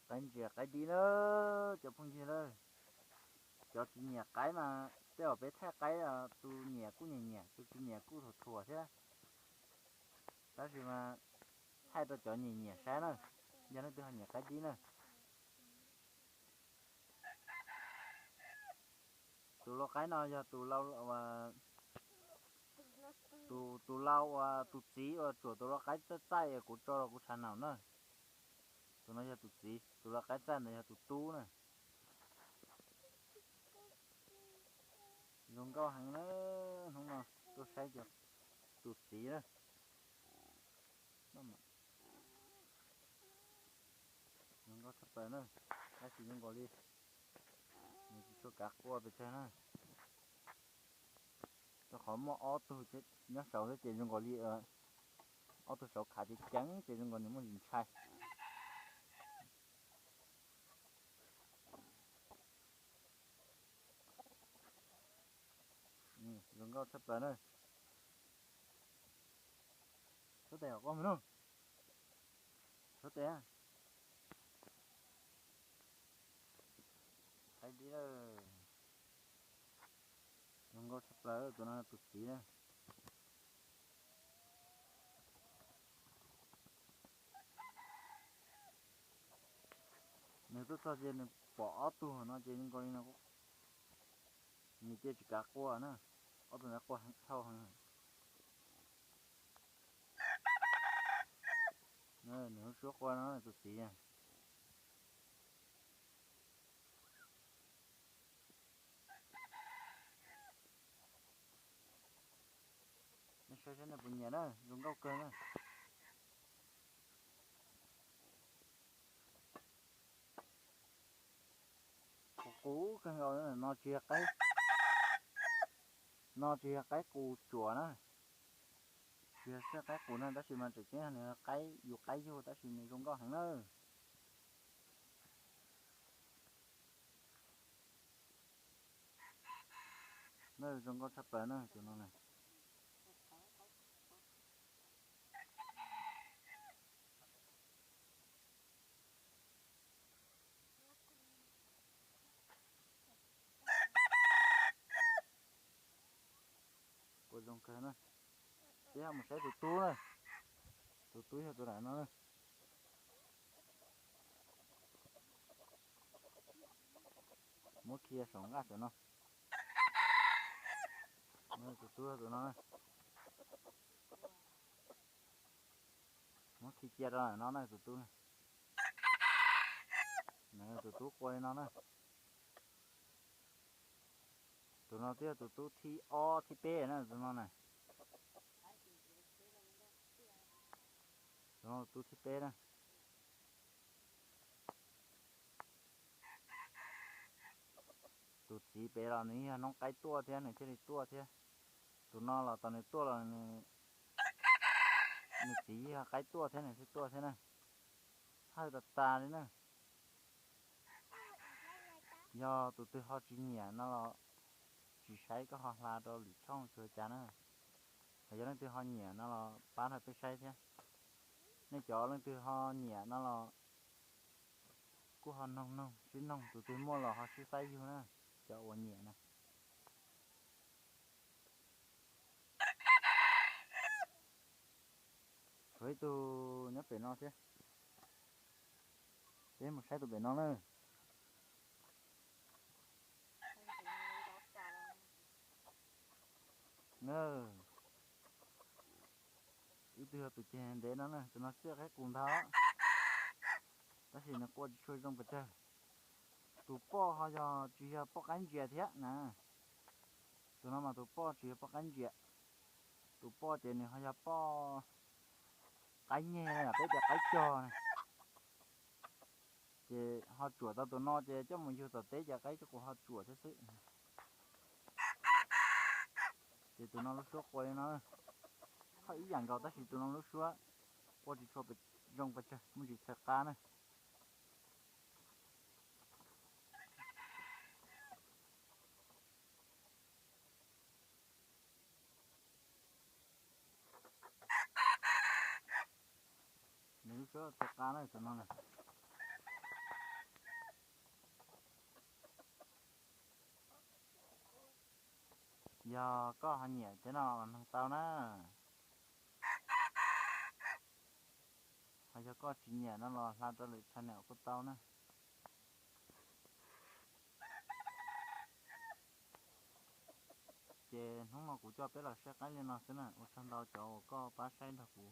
Qaib ntsia qaib dib na, cov phooj ywg na. Cov tsis nyiam qaib mas tej zaum peb thaij qaib, tus nyiam kuj nyiam nyiam, tus tsis nyiam kuj thuam thuam thiab. Tab sis mas thaij rau cov nyiam nyiam saib na, yog leej twg ho nyiam qaib dib na. Tus lau qaib no yog tus lau, tus lau uas tus txiv uas tsuam tus lau qaib txaij txaij kuv tso rau kuv tshav naum na. Tus no yog tus txiv, tus lau qaib txaij ntawd yog tus tub na. Zoo nkauj heev na, hnub no tuaj saib tus txiv na. Zoo nkauj tshaj plaws na, tab sis zoo nkaus li nws tsis tshua kav qua pes tsawg na. Rau qhov muaj ob tug nyob saud thiab ces zoo nkaus li ob tug saud khav ceev ceev ces zoo nkaus nws muaj ntsis ntshai. Zoo nkauj tshaj plaws na. Suab tes kom qoj mus no. Suab tes. Qaib dib lawm. Zoo nkauj tshaj plaws, tus no tus txiv na. Nws tuaj txog ces nws pom ob tug no ces zoo nkaus li no, nws cia tsis kav qua na. Ob tug ntawd qua dhau heev. Nws lub suab qua no tus txiv. Nej saib saib nej puas nyiam na, zoo nkauj kawg na. Qus qus kawg nkaus, no tsis yog qaib, no tsis yog qaib qus tsuam na, tsis yog siab qaib qus na, tab sis mas tseem ceeb nws qaib yus qaib yug tab sis nws zoo nkauj heev na. Zoo nkauj tshaj plaws na tus no na. Qua zoo kawg na. Peb ho mus saib tus tub na. Tus tub yog tus lam no na. Muab khi saum nqaj saum no. Tus tub tus no na. Muab khi cia rau no na tus tub na. Tus tub qua li no na. Tus no twb yog tus tub thib ob thib peb na tus no na. Tus no tus tub thib peb na. Tus txiv pem los nws yog noob qaib tuaj thiab nws thiaj li tuaj thiab. Tus no los tau nws tuaj los nws txiv yog qaib tuaj thiab nws thiaj tuaj thiab na. Hawj tas tas li na. Yog tus twg ho tsis nyiam no los tsis saib koj ho hla rau lwm tshooj tsis ua cas na. Hos yog leej twg ho nyiam no los pab rau peb saib thiab. Nej cov leej twg ho nyiam no los kuj ho noog noog sib noog, tus twg muaj los ho sib faib yug na, cov uas nyiam na. Tshuav ib tug nyob pem no thiab. Peb mus saib tus pem no na. Ib tug yog tus ceg ntev no na, tus no txawj qaib qus ntag, tab sis nws qua tsis tshua zoo pes tsawg. Tus poj ho yog tsis yog poj qaib ntsia thiab na. Tus no mas tus poj tsis yog poj qaib ntsia. Tus poj ces nws ho yog poj qaib nyeg na, peb tias qaib cog na. Ces ho tsuam tau tus no ces coj mus yug tom teb ces qaib coj qus ho tsuam thiab xwb. Ces tus no lub suab qua li no, thoj ib yam nkaus tab sis tus no lub suab qua tsis tshua zoo pes tsawg, muaj ntsis txhaws qab na. Nws lub suab txhaws qab na tus no na. Yog koj ho nyiam thiab no los mloog tau na, ho yog koj tsis nyiam no los hla rau lwm channel kuj tau na. Ces hnub no kuv coj peb los saib qaib li no xwb na, ua tsaug ntau cov uas koj pab saib nrog kuv.